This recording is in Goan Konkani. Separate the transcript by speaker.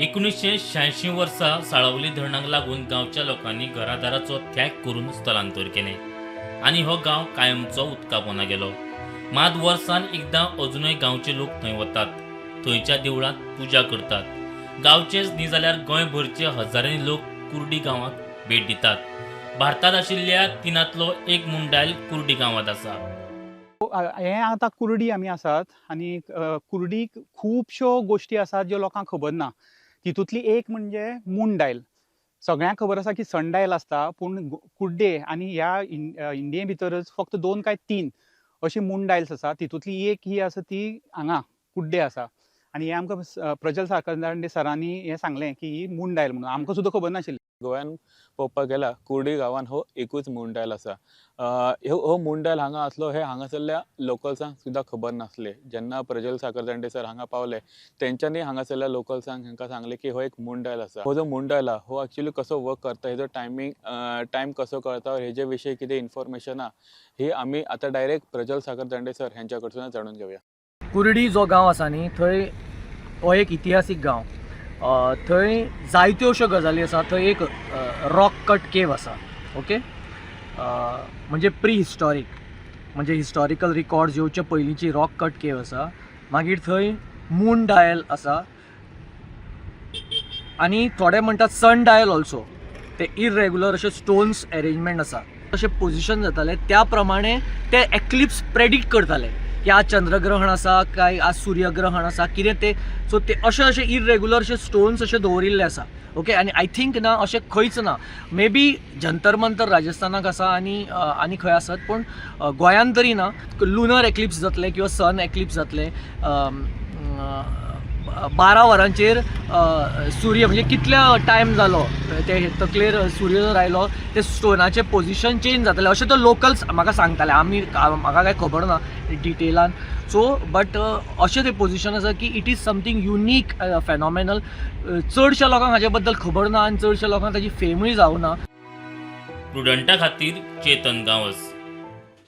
Speaker 1: 1986 वर्सा साळावली धरणाक लागून गांवच्या लोकांनी घरादाराचो त्याग करून स्थलांतर केलें आनी हो गांव कायमचो उदका पोंदा गेलो. मात वर्सान एकदां अजुनय गांवचे लोक थंय वतात, थंयच्या देवळांत पुजा करतात. गांवचेच न्ही जाल्यार गोंयभरचे हजारांनी लोक कुर्डी गांवाक भेट दितात. भारतांत आशिल्ल्या तिनांतलो एक मुंडायल कुर्डी गांवांत आसा.
Speaker 2: हें आतां कुर्डी आमी आसात आनी कुर्डीक खुबश्यो गोश्टी आसात ज्यो लोकांक खबर ना. तितूंतली एक म्हणजे मून डायल. सगळ्यांक खबर आसा की सन डायल आसता, पूण कुड्डे आनी ह्या इंडिये भितरच फक्त 2 काय 3 अशी मून डायल्स आसा. तितूंतली एक ही आसा ती हांगा कुड्डे आसा. आनी हें आमकां प्रजल साखरदांडे सरांनी हें सांगलें की ही मून डायल म्हणून, आमकां सुद्दां खबर नाशिल्लें.
Speaker 3: गोंयान पळोवपाक गेल्यार कुर्डी गांवान हो एकूच मून डायल आसा. हो मून डायल हांगा आसलो हें हांगासरल्या लोकल्सांक सुद्दां खबर नासलें. जेन्ना प्रजल साखरदांडे सर हांगा पावले तेंच्यांनी हांगासरल्या लोकल्सांक हांकां सांगलें की हो एक मून डायल आसा. हो जो मून डायल आहा हो एक्चुअली कसो वर्क करता, हेजो टायमींग टायम कसो कळता, हेजे विशीं कितें इन्फॉर्मेशन आहा ही आमी आतां डायरेक्ट प्रजल साखरदांडे सर हेंच्या कडसून जाणून घेवया.
Speaker 4: कुर्डी जो गांव आसा न्ही, थंय हो एक इतिहासीक गांव. थंय जायत्यो अश्यो गजाली आसा. थंय एक रॉक कट केव आसा, ओके, म्हणजे प्री हिस्टॉरीक, म्हणजे हिस्टॉरिकल रिकॉर्ड्स येवचे पयलींची रॉक कट केव आसा. मागीर थंय मून डायल आसा आनी थोडे म्हणटात सन डायल ऑल्सो. ते इरेग्युलर अशे स्टोन्स एरेंजमेंट आसा, अशें पोजिशन जातालें त्या प्रमाणे ते एक्लिप्स प्रेडिक्ट करताले की आज चंद्रग्रहण आसा काय आज सूर्यग्रहण आसा कितें ते. सो ते अशे अशे इरेग्युलर अशे स्टोन्स अशे दवरिल्ले आसा, ओके. आनी I think ना अशें खंयच ना, मे बी जंतर मंतर राजस्थानाक आसा आनी आनी खंय आसत, पूण गोंयान तरी ना. लुनर एक्लिप्स जातलें किंवा सन एक्लिप्स जातलें, 12 वरांचेर सूर्य म्हणजे कितल्या टायम जालो ते तकलेर सूर्य जर आयलो ते स्टोनाचें पोजिशन चेंज जातलें अशें तो लोकल्स म्हाका सांगताले. आमी म्हाका कांय खबर ना डिटेलान, सो बट अशें तें पोजिशन आसा की it is something unique phenomenal. चडश्या लोकांक हाजे बद्दल खबर ना आनी चडश्या लोकांक ताजी फेमूय जावना.
Speaker 1: प्रुडंटा खातीर चेतन गांवस.